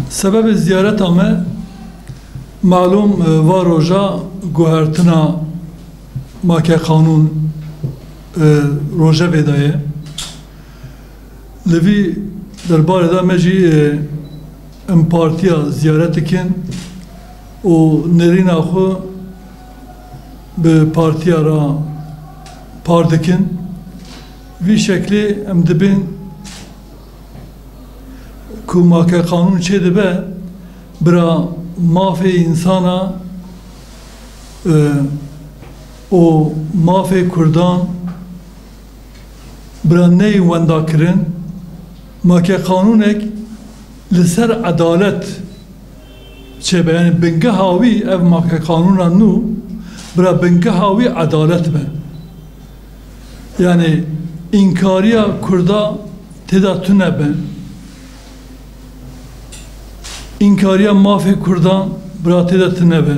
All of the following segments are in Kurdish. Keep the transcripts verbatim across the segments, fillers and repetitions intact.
Sebebê ziyareta me, malûm, e, va roja guhertina Make Qanûn, e, rojevê de ye. Li vî derbarê de me jî, e, em partiya ziyaret dikin û nêrîna xwe bi partiya re par dikin. Vî şeklê em dibên ku Make Qanûn çêdibe, bira mafê însana, e, û mafê Kurdan bira neyên wenda kirin, Make Qanûnek li ser edalet çêbe. Yanî bingeha wî, ev Make Qanûna nû, bira bingeha wî edalet be. Yanî înkariya Kurda tê de tune be. Înkariya mafê Kurdan bira tê de tune be.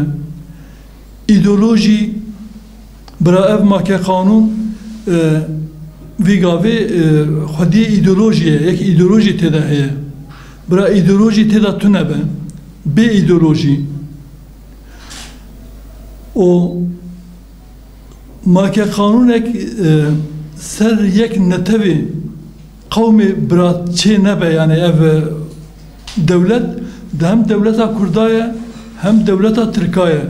Îdeolojî, bira ev Make Qanûn, e, vî gavê, e, xwediyê îdeolojî ye, yek îdeolojî tê de heye. Bira îdeolojî tê de tune be. Bê îdeolojî. Û Make Qanûnek, e, ser yek netewê qewmê bira çê nebe, yanî ev, e, dewlet, di hem dewleta Kurda ye, hem dewleta Tirka ye.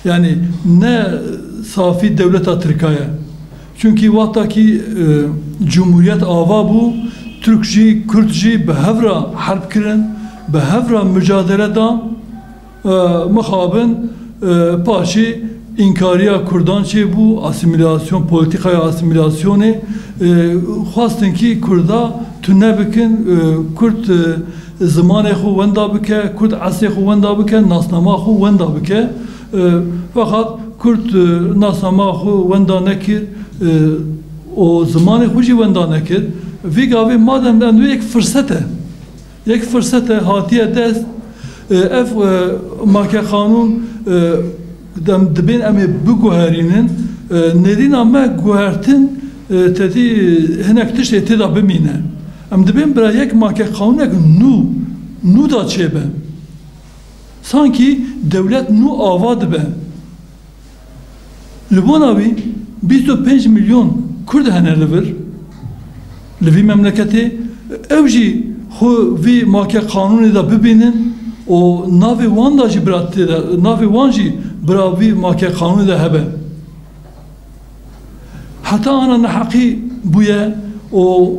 Yanî ne safî dewleta Tirka ye. Çunkî wexta kî, e, cumhuriyet ava bû, Tirk jî, Kurd jî bi hev re herb kirin, bi hev re mücadele dan. E, mixabin, e, paşê înkariya Kurdan çêbû, asîmîlasyon, polîtîkaya asîmîlasyonê, e, xwestin kî Kurda tune bikin, e, Kurd, e, zimanê xwe wenda bike, Kurd eslê xwe wenda bike, nasnama xwe wenda bike. E, feqet Kurd, e, nasnama xwe wenda nekir, e, û zimanê xwe jî wenda nekir. Vî gavê madem em dibê yek firset e. Yek firset e, hatiye dest. E, ev, e, Make Qanûn, e, dem dibên em ê biguherînin, e, nêrîna me guhertin, e, tedî hinek tiştê tê de bimîne. Em dibên bira yek Make Qanûnek nû, nû da çêbe. Sankî dewlet nû ava dibe. Li bona wî bîst û pênc milyon Kurd hene li vir, li vî memleketê. Ew jî xwe vî Make Qanûnê de bibînin û navê wan de jî bira tê de, navê wan jî bira vî Make Qanûnê de hebe. Heta ana neheqî bûye û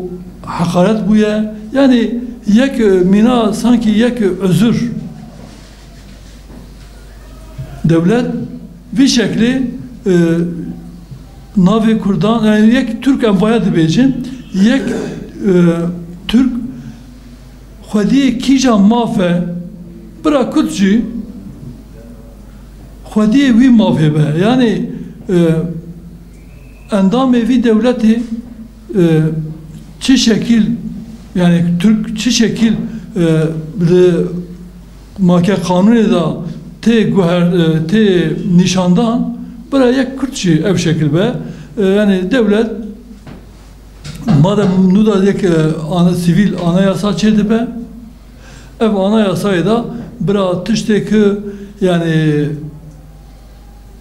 heqaret bûye. Yanî yek, e, mîna sankî yek, e, uzur. Dewlet vî şeklê, e, navê Kurdan, yanî yek Tirk em vaya dibêjin, yek, e, Tirk xwediyê kîja maf e, bira Kurd jî xwediyê wî mafê be. Yanî, e, endamê vî dewletê, e, çi şekil, yanî Tirk çi şekil, e, li Make Qanûnê de tê guher-, e, tê nîşandan, bira yek Kurd jî ev şekil be. E, yanî dewlet madem nû da yek, e, ana-, sivîl anayasa çêdibe, ev anayasayê de bira tiştê ki, yanî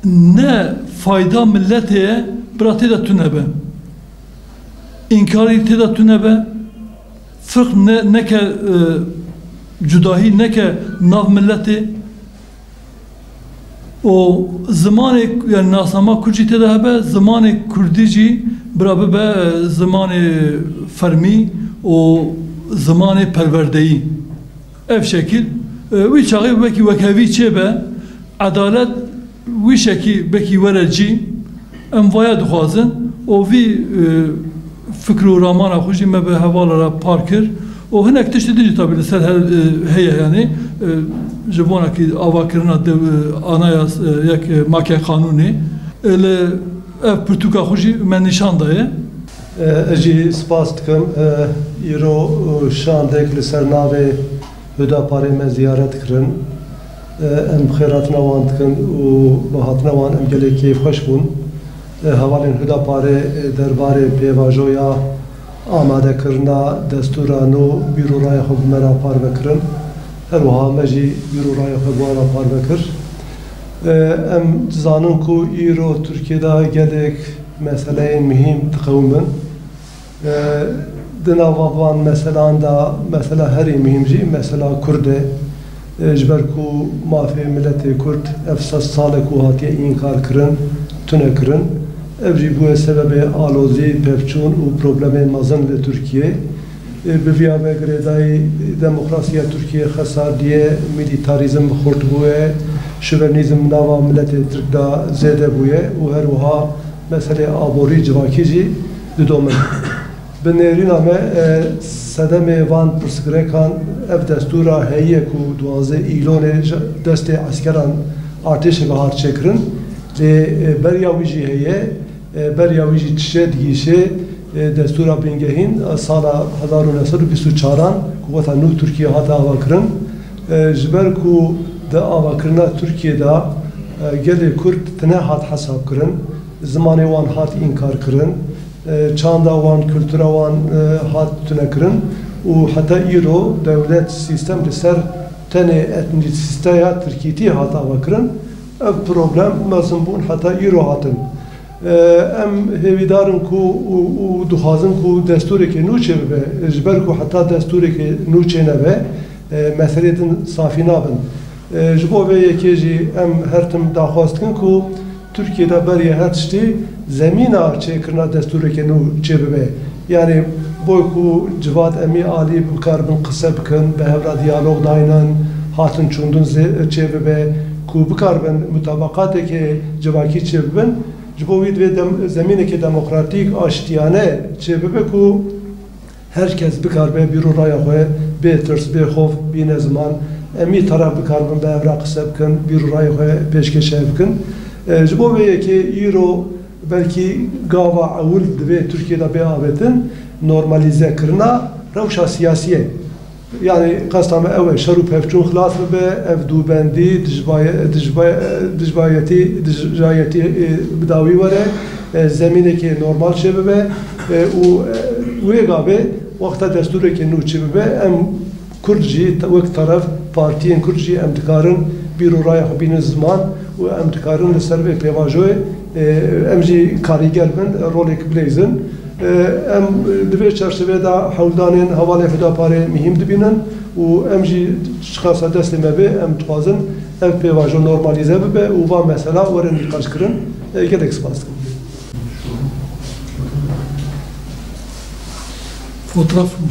ne fayda milletê ye, bira tê de tune be. Înkarî tê de tune be. Firq ne, neke, e, cudahî neke nav milletê. Û zimanê, yanî nasnama Kurd jî tê de hebe, zimanê Kurdî jî bira bibe, e, zimanê fermî û zimanê perwerdeyî. Ev şekil, e, wî çaxê wekî wekhevî çêbe, edalet wî şekî bekî were cî, em vaya dixwazin û vî, e, fikr û ramana xwe jî me bi hevala re par kir û hinek tiştê din jî tabî li ser he-, e, heye, yanî, e, ji bona kî avakirina dew-, e, anayas-, e, yek, e, Make Qanûnê, e, li ev pirtûka xwe jî me nîşan daye. E, ez jî spas dikim. E, îro, e, şandek li ser navê Hudaparê me ziyaret kirin. Em xêrhatina wan dikin û bi hatina wan em gelek kêfxweş bûn. Hevalên Hudaparê derbarê pêvajoya amadekirina destûra nû bîr û raya xwe bi me re parve kirin. Her wiha me jî bîr û raya xwe bi wan re parve kir. Em dizanin ku îro Tirkiye de gelek meseleyên muhîm diqewimin. E, di nava van meselan de mesela herî muhîm jî mesela Kurd e. E, ji ber ku mafê miletê Kurd ev sed sal e ku hatiye înkar kirin, tune kirin. Ev jî bûye sebebê alozî, pevçûn û problemên mezin li Tirkiyê. E, bi viya ve girêdayî demokrasiya Tirkiyê xesabiye, milîtarîzm bi xurt bûye, şovenîzm nava miletê Tirk de zêde bûye û her wiha meselê aborî civakî jî didomin. Bi nêrîna me, e, sedemê van pirsgirekan ev destûra heye ku duwazdeh Îlonê ji destê eskeran artêşê ve hat çêkirin. Lê, e, beriya wî jî heye, e, beriya wî jî dişe digihîşe, e, destûra bingehîn, e, sala hezar û neh sed û bîst û çaran ku weta nû Tirkiye hate avakirin. E, ji ber ku di avakirina Tirkiye de, e, gelê Kurd tine hat hesabkirin, zimanê wan hat înkarkirin, e, çanda wan, kultura wan, e, hat tunekirin û heta îro dewlet, sîstem li ser tenê etnîsîteya tirkîtî hat avakirin. Ev problem mezin bûn heta îro hatin. E, em hêvîdar in ku û, û dixwazin ku destûrekê nû çêbibe, ji ber ku heta destûrekê nû çênebe, e, meselê din safî nabin. E, ji bo vê yekê jî em her tim daxwaz dikin ku Tirkiye de beriya her tiştî zemîna çêkirina destûrekê nû çêbibe. Yanî bo ku civat emî alî bikaribin qise bikin, bi hev re diyalog daynin, hatin çûndin zê-, çêbibe, ku bikaribin mutabaqateke civakî çêbibin, ji bo wî divê dem-, zemîneke demokratîk, aştiyane çêbibe ku her kes bikaribe bîr û raya xwe bê tirs, bê xof bîne ziman. Emî taraf bikaribin bi hev re qise bikin, bîr û raya xwe pêşkêş hev bikin. E, ji bo vê yekê îro belkî gava ewil divê Tirkiye de bê avêtin, normalîzekirina rewşa siyasî ye. Yanî qesta me ew e, şer û pevçûn xilas bibe, ev dûbendî, dijbaye-, dijbaye-, dijbayetî, dijayetî, e, bi dawî were, e, zemînekê normal çêbibe, e, û, e, wê gavê wexta destûrekê nû çêbibe, em Kurd jî te-, wek teref, partiyên Kurd jî em dikarin bîr û raya xwe bînin ziman û em dikarin li ser vê pêvajoyê, e, em jî karîger bin, rolek bileyzin. Em di vê çerçevê de hewldanên hevalê Hudaparê muhîm dibînin û em jî çiqasa destê me bê, em dixwazin ev pêvajo normalîze bibe û va mesela were nîqaşkirin. Gelek spas dikim. Fotoğraf mı?